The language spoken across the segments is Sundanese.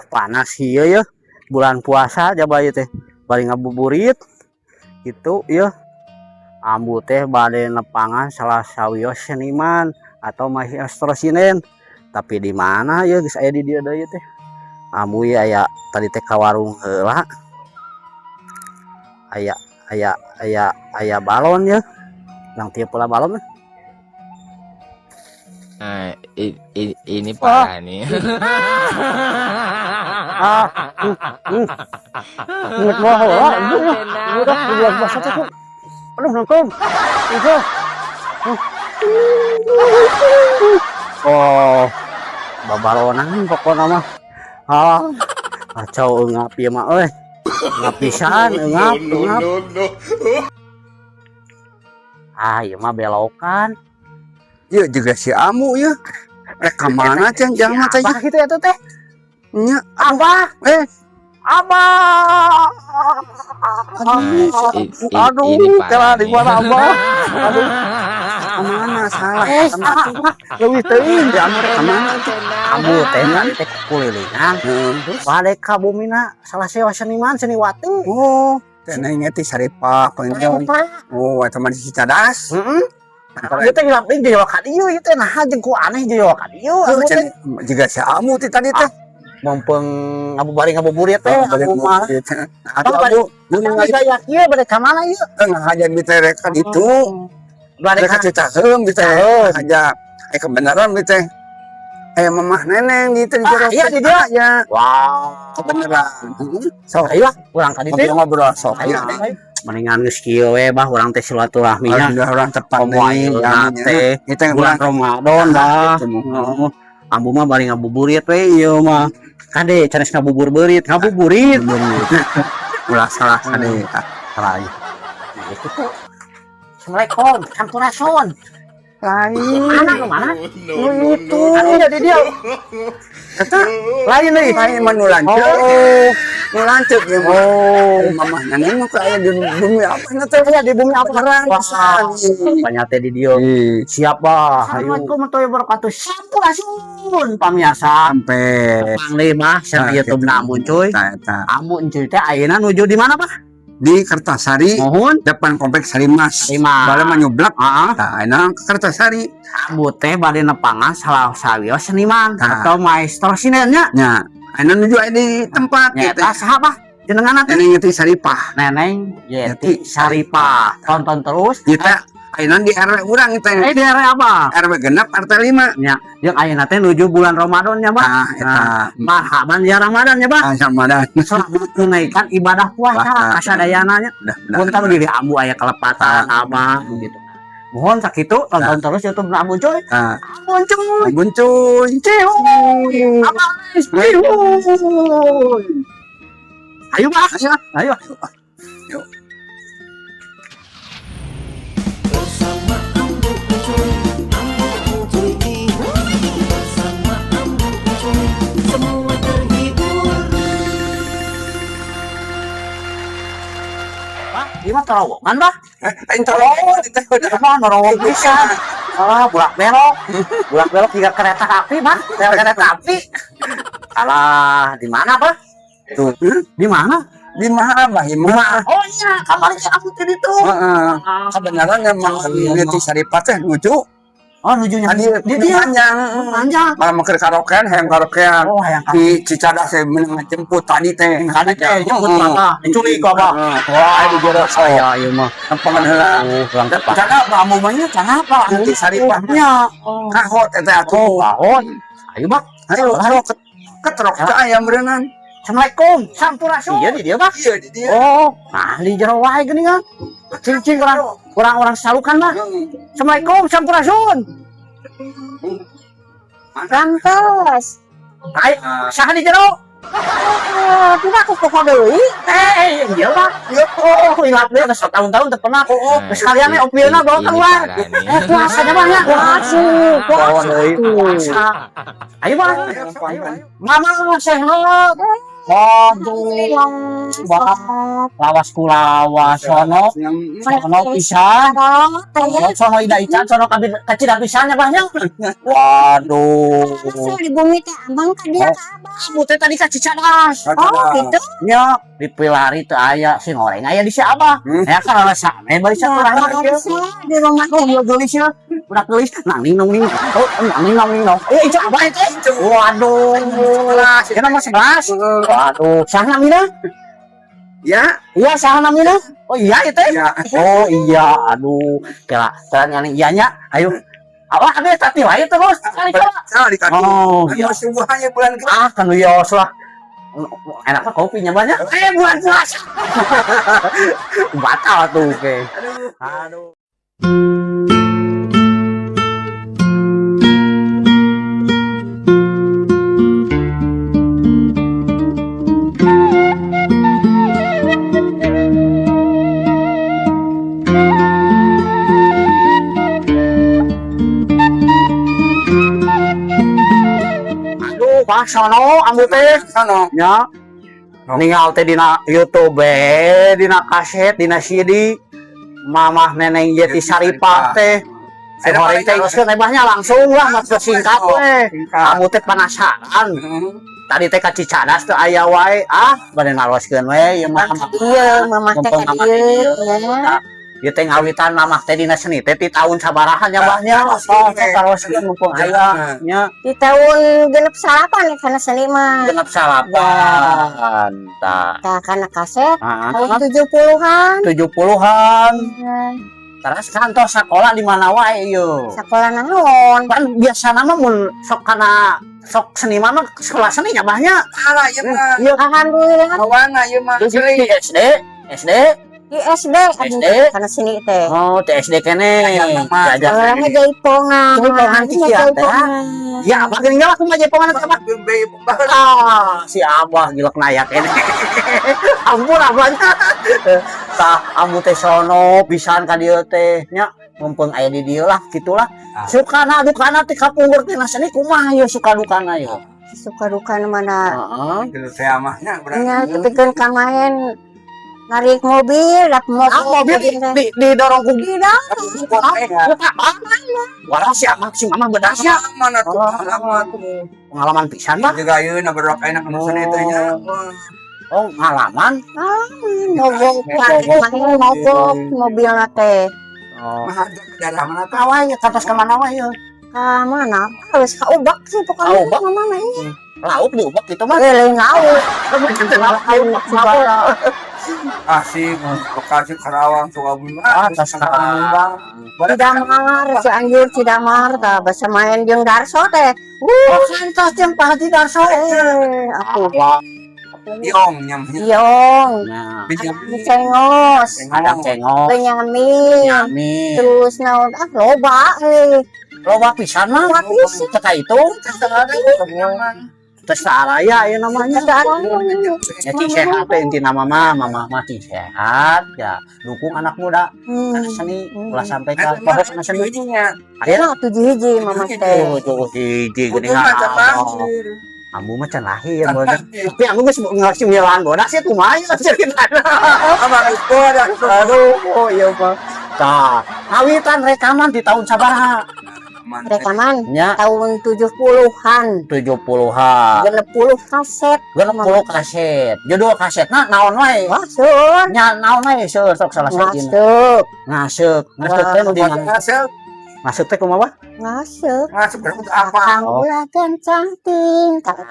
Panas ieu ya. Bulan puasa jaba ieu teh. Bari ngabuburit. Gitu ya. Ambu teh bade nepangan salah sawios seniman atau maestro sinden. Tapi di mana ya geus aya di dieu deui teh. Ambu ya aya tadi teh ka warung heula. Aya aya aya aya balon ya. Nang tieu pula balon. Nah, ini parah nih. Ah, Ingat mah heula. Udah bulan puasa teh. Aduh, nangkum. Itu. Oh, babalonan pokokna mah. Ah, kacau eungap ieu mah euy. Eungap pisan, eungap, eungap. Ah, ieu mah belokan. Ya juga si Amu ya. Rek ka mana can jangan teh. Apa gitu ya teh? Nya, Abah, eh, Abah. Nah, Aduh, ini parah kela di nih. mana Abah? Aduh, ka mana salah. Eh, Sama leuwih teuing. Si Amu rek ka mana tuh? Ambu teh kan teh kulilingan. Heeh. Balik ka bumina salah sewa seniman seniwati. Oh, teh neng teh Saripah pengen. Oh, eta mah di Cicadas. Heeh. Ieu teh ngilap deui jawa ka dieu ieu teh naha jeung ku aneh jawa ka dieu. Oh, Ambu teh juga si Amu teh tadi teh. Mumpung bari ngabuburit teh ambu mah. Atuh Abu, mun Mun gaya kieu bade ka mana ieu? Ngahaja bi teh rek ka ditu. Bade Rek ka ka Cicaheum bi teh. Ngahaja. Eh, kebenaran bi teh. Eh, mamah neneng di teh di Ah, jero. iya, di dia. Ya, Wow. kebenaran. Sok, Ayo lah, urang ka ditu. Ngobrol-ngobrol sok. Ayo, Ayo. ayo. Mendingan geus kieu we bah urang teh silaturahmi nya. Alhamdulillah orang tepat Komo nih. ayeuna teh Kita yang bulan Ramadan bah. Gitu. Heeh. Ambu mah bari ngabuburit we ieu mah. Kade sanes ngabubur beurit, ngabuburit. Ulah salah kade. Salah ieu. Gitu tuh. Assalamualaikum, sampurasun. Lain. Mana nu mana? Nu itu. Anu jadi dia. Eta Lain deui. Lain mah nu lanceuk. Oh, Nu lanceuk ya mah. oh. Mamah neneng mah aya di bumi apa na teh? Aya di bumi apa? Keren Wah, pisan. banyak teh di dieu. Ih, Siap bah. Assalamualaikum warahmatullahi wabarakatuh. Sampurasun pamiarsa. Sampai Panglima mah channel Nah, YouTube gitu. na Amun cuy. Eta eta. Amun cuy teh ayeuna nuju di mana, Pak? Di Kertasari Mohon. Depan kompleks Sarimas. Sarimas. Bale mah nyublak. Heeh. Tah, ayeuna ke Kertasari. Ambu teh bade nepangan salah sawios seniman Tah. atau maestro sinennya. Nya, ayeuna nuju aya di tempat gitu. Nyata saha, Pak? Jenengan teh? Neneng teh Saripah. Neneng Yeti Saripah. Tonton terus. Kita ayeuna di RW urang teh. Eh, di area apa? RW 6 RT 5. Nya, jeung ayeuna teh nuju bulan Ramadan nya, Pak. Nah, eta. Marhaban ya Ramadan ya, Pak. Ah, Ramadan. Selamat tunaikan ibadah puasa Puasa. kasadayana nya. Udah, udah. Punten diri ambu aya kelepatan apa gitu. Mohon sakitu tonton terus YouTube Amun cuy. Nah, Amun cuy. Amun cuy. Cihuy. Abang cihuy. Ayo, Pak. Ayo. Ayo. Yuk. Bersama Ambu Encuy, Ambu Encuy, bersama Ambu Encuy, semua terhibur. Pak, ieu mah terowongan, Pak. Eh, aing tolong teh udah. Emang nerowong pisan. Ah, bulak belok. Bulak belok juga kereta api, Pak. Kereta api. Alah, di mana, Pak? Tuh. Di mana? Di mana, Bah? Di mana? Oh iya, kamari aku tadi tuh. Heeh. Kebenaran emang Iya, Yeti Saripah teh lucu. Oh, nujunya Tadi di dia panjang. Panjang. Malah mau ke karaokean, hayang karaokean. Oh, hayang Di Cicadas saya menang jemput tadi teh. Tadi teh jemput apa? Diculik kok apa? Wah, di jero Saya ieu mah. Tempangan heula. Oh, kurang tepat. Karena apa amu mah nya? Kenapa? Yeti Saripah. Nya. Kahot eta atuh. Oh, kahot. Ayo, Bang. Ayo, ayo ketrok ke ayam berenang. Assalamualaikum, sampurasun. Iya di dia, Bang. Iya di dia. Oh, nah di jero wae geuning kan. Cing-cing kurang kurang orang salukan mah. Assalamualaikum, sampurasun. Rantos. Ai, saha di jero? Oh, tidak aku pokok deui. Eh, iya Pak. Oh, hilap deui geus tahun-tahun teu pernah. Nah, Geus kalian we opieuna bawa ini keluar. parah nih. Eh, puasanya Bang ya. Puasa, Puasa deui, puasa. Ayo Bang. Mama sehat. Aduh. Wah, lawas ku lawas sono. Sono pisan. Kayak Sono ida ican sono kabir kacida pisan ya banyak. Waduh. di bumi teh abang ka dia ka abah. Kamu teh tadi ka Cicadas. Oh, gitu. Nya dipilari teu aya si goreng aya di si Abah. Ya kan alasan bari satu Ya, di rumah Oh, iya gelis ya. Udah gelis. Nang ning nong ning. Oh, nang ning nong ning nong. Eh, itu Abah itu. Waduh. Ya nomor 11. Waduh, saha namina? Ya, Iya, saha namina? Oh iya itu. ya. Oh iya, aduh. Kela, kela nyani iya nya. Ayo. Awak ada tadi wae terus. Kali kala. Salah di kaki. Oh, iya. Ayo subuhannya bulan ke. Ah, kan wios lah. Enak mah kopinya banyak. Eh, bulan puasa. Batal tuh, oke. Aduh. Aduh. Aduh, Pak sono ambu teh. Sono. Nya. Ningal teh dina YouTube, eh, dina kaset, dina CD. Mamah Neneng Yeti Saripah teh. Ada Sehari teh geus ebahnya langsung lah maksud singkat we. Singkat. Kamu teh penasaran. Tadi teh ka Cicadas teh aya wae. Ah, bade naroskeun we ieu mah. Iya, mamah teh Mumpung ka mamah dieu. dieu. Ya. Ieu teh ngawitan mamah teh dina seni teh ti tahun sabaraha nya bahnya. Ah, Oh, taroskeun mumpung aya nya Di tahun 68 kana seni mah. 68. Tah. Tah kana kaset Ah, tahun 70-an. 70-an. Terus kantor sekolah di mana wae ieu? Sekolah naon? Kan biasa nama mun sok kana sok seniman mah sekolah seni nya bahnya. Salah ieu mah. Iya. Alhamdulillah Kawana ieu mah. Di SD, SD, di SD SD. kana seni teh. Oh, di SD kene. Diajar. Orangnya jaipongan. Jaipongan Iya, iya, teh. jaipongan. Ya, abah geuning aku mah jaipongan teh abah. Ah, si abah gilek nayak kene. Ampun abahnya. Tah, ambu teh sono pisan ka dieu teh nya. Mumpung aya di dieu lah gitulah. Ah. Sukana dukana teh kapungkur teh seni kumaha ieu suka dukana ieu? Suka duka mana Heeh. Dulu saya mahnya berarti. nya tepikeun ka main narik mobil, dak mobil. Ah, mobil di didorong ku Tidak. Walah si amak si mama bedas ya. Mana tuh pengalaman Oh. Pengalaman pisan mah. juga ayeuna berok enak nu seni teh nya. Oh, pengalaman. Mogok, main mogok mobil teh. Oh. Mah ada daerah mana tuh? Ka wae kantos ka mana wae ieu? Ka mana? Harus ka ubak sih pokoknya. Ka ubak? Ka mana iya. Lauk diubek gitu mah. Eh, lain lauk. Lauk lauk. Asik, Bekasi, Karawang, Sukabumi. Ah, tas Karawang. Cidamar, Cianjur, Cidamar, tah basa main jeung Darso teh. Oh, kantos jeung Pak Haji Darso. Eh, aku Wah. Iong nyamnya. Iong, Nah, Benyamin. Cengos, ada cengok, Benyamin, Yamin. terus naon ah loba eh. Loba pisan mah. Loba pisan. Cek itu. Terus araya ya namanya. Ya cing sehat teh inti nama mah, mama mah cing sehat ya. Dukung anak muda Hmm. karena seni ulah sampai ka poho kana seni. Ininya. Aya Nah, 7 hiji mama teh. tuh hiji Kudu geuning. macam lahir. Ambu mah can lahir bodas. Tapi ambu geus ngasih milan bodas sih kumaha ya ceritana. Sama itu ada. Aduh, oh iya Pak. Tah, kawitan rekaman di tahun sabaraha? Rekaman Nya tahun 70-an. 70-an. 60 kaset. 60 kaset. Judul kasetna naon wae? Wah, seur. Nya naon wae seueur sok salah sahijina. Ngasep, Ngaseuk. Ngaseuk teh nu di Hasil ngaseuk teh kumaha? Wah? ngasep. masuk berikut apa? Kang Oh. ulah gancang ting, kata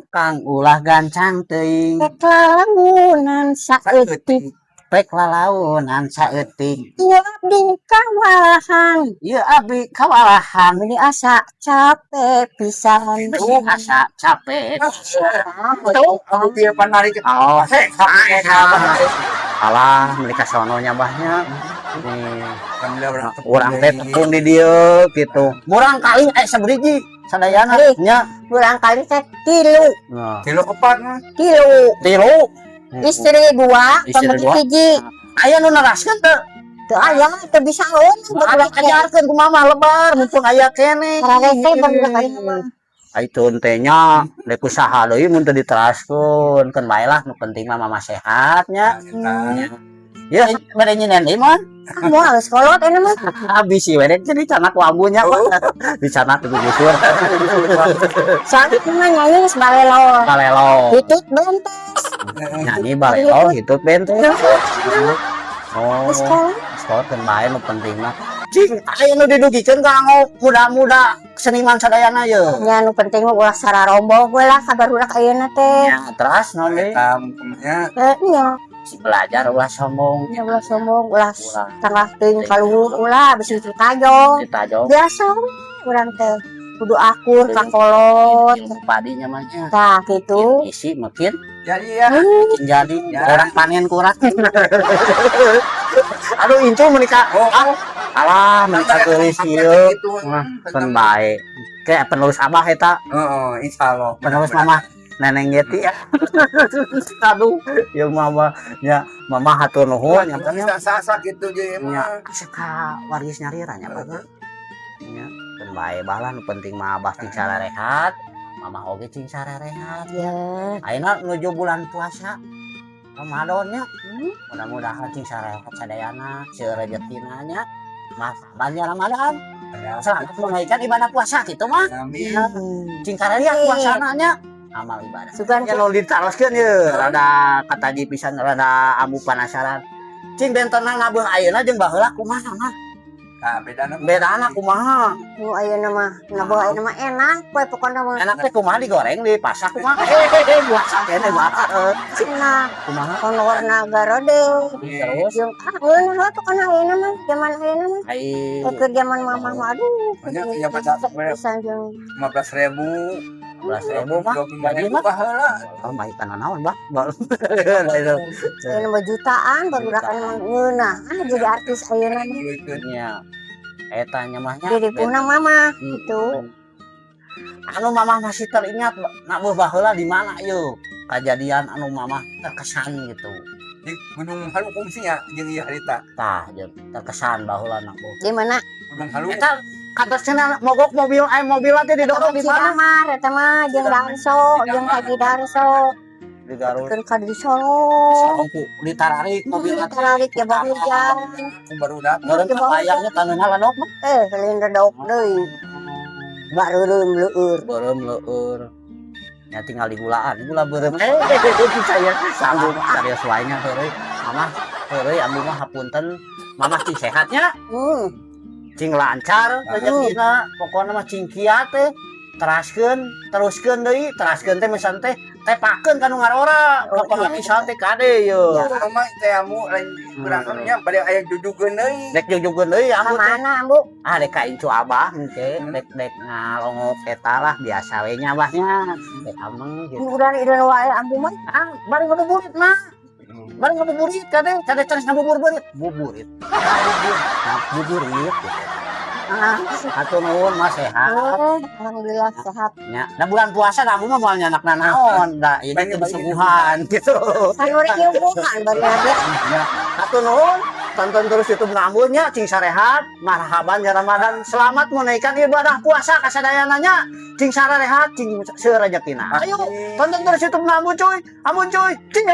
Kang ulah gancang teuing, lalaunan saeutik. pek lalaunan saeutik. Ieu abdi kawalahan, Ieu abdi kawalahan. meuni asa capek pisan. Besi asa capek. Tuh, aku tiap narik. Oh, Hei, alah mereka sono nya bahnya. Nih, urang teh tekun di dieu gitu. Murang kali aya sabriji sadayana Eh. nya. Kurang kali teh tilu, Nah, Kilo kepat mah. tilu. tilu. Istri dua, Istri pemilik dua. hiji. Aya nu neraskeun teu? Teu aya teu bisa on Aya ajarkeun ku mama lebar mumpung aya keneh. Karare teh barudak aing mah. Ai teh nya rek usaha deui mun teu diteraskeun, keun bae lah, nu penting mah mama sehat nya. Ya, bade nyinen deui mah. Moal geus kolot ini mah. Habis sih we jadi canak ku ambunya, Pak. Dicanak ku gusur. Soalnya mah nyanyi geus balelo. Balelo. Hitut bentes. Nyanyi balelo hitut bentes. Oh. Geus kolot. Sekolah keun bae, nu penting mah. Cing, aya nu didugikeun kanggo muda-muda seniman sadayana ye. Nya nu penting mah ulah sararombong we lah ka barudak ayeuna teh. Ya, terus naon deui? Eta nya. Eh, nya. Belajar ulah sombong. Nya ulah sombong, ulah Ulah. Tangah teuing kaluhur ulah bisi ditajong. Ditajong. Biasa we urang teh kudu akur ka kolot. Ilmu padinya mah nya. Tah kitu. Isi makin Jadi ya. Makin jadi Ya. orang panen kurang. Aduh, incu menikah. Oh. Ah, alah, menikah geulis ieu. Gitu. Wah, keun bae. Kayak penerus abah eta, Oh, insyaallah. Penerus mama Neneng Yeti ya. Aduh, ya mama ya, mama hatur nuhun nya, Pak, nya. Bisa sasa gitu je Nya, mah. asa ka wargis nyarira nya, Pak. Nya, keun bae bah lah, nu penting mah abah cing sarehat, mama oge cing sarehat. Ya. Ayeuna nuju bulan puasa Ramadan nya. Mudah-mudahan cing sarehat sadayana, seueur rejekina nya. Mas, Ramadan. Selamat menunaikan ibadah puasa gitu mah. Amin. Cing karelia puasana nya. Amal ibadah. Sugan. Ya nu ditaroskeun ye, rada kataji pisan, rada ambu penasaran. Cing, bentena ngabeuh ayeuna jeung baheula kumaha mah? Nah, bedana. Bedana kumaha? Nu ayeuna mah ngabeuh ayeuna mah enak we pokona mah. Enak teh kumaha, digoreng, dipasak, kumaha? Masak keneh mah. Enak. Kumaha? Kono warna garode. Terus? Jeung ah ngeunah we pokona ayeuna mah, zaman ayeuna mah. Ai. Keur zaman mamah mah aduh. Banyak ya pada Pisan jeung 15.000. 15.000 mah gaji mah. Baheula. Oh, baik kana naon, Bah? Ayeuna mah jutaan barudak mah ngeunah. Ah, jadi artis ayeuna mah. Nya. Eta nya mah nya. Jadi puna mama gitu. Anu mamah masih teringat nak baheula di mana yeuh? Kejadian anu mamah terkesan gitu. Di Gunung Halu kungsi nya jeung ieu harita. Tah, jeung terkesan baheula nak beuh. Di mana? Gunung Halu. Eta kantosna mogok mobil, aya mobil teh didorong di mana? Cidamar eta mah jeung Darso, jeung Haji Darso. Di Garut. Keun ka di Solo. Sarongku ditararik mobil teh. Tararik ya bahujan. Ku barudak. Meureun kabayangnya taneuhna ladok mah. Eh, lain redok deui. Bareureum leueur. Beureum leueur. Ya tinggal digulaan, gula beureum. Saya sanggup serius wae nya heureuy. Mamah heureuy, ambu mah hapunten. Mamah cing sehatnya, cing lancar rezekina, pokona mah cing kiat teh. Teraskeun, teruskeun deui, teraskeun teh misalnya teh tepakeun ka nu ngarora, Oh, ka iya. misal teh kade ye. Mama teh amu lain berangkatnya pada aya jujugeun deui. Dek jujugeun deui Ka ambu teh. mana, Bu? Ah, dek ka incu abah engke, dek dek ngalongok eta lah biasa we nya abahnya. Dek ameng gitu. Udah ieu wae ambu mah. Ah, bari ngabuburit mah. Bari ngabuburit kade, kade can ngabuburit. Buburit. Nah, buburit gitu. Ah, Hatur nuhun mah sehat. oh, alhamdulillah sehat. Ya, nah bulan puasa kamu mah moal nyanak nanaon, da ini Banyak- kesuguhan gitu. Kan urang nyuguhan bari lagi. Ya, hatur nuhun, tonton terus YouTube Nambulnya, cing sarehat, marhaban ya Ramadan, selamat menunaikan ibadah puasa kasadayana, cing sarehat, cing seueur rejekina. Ayo, tonton terus YouTube Nambul cuy, amun cuy, cing.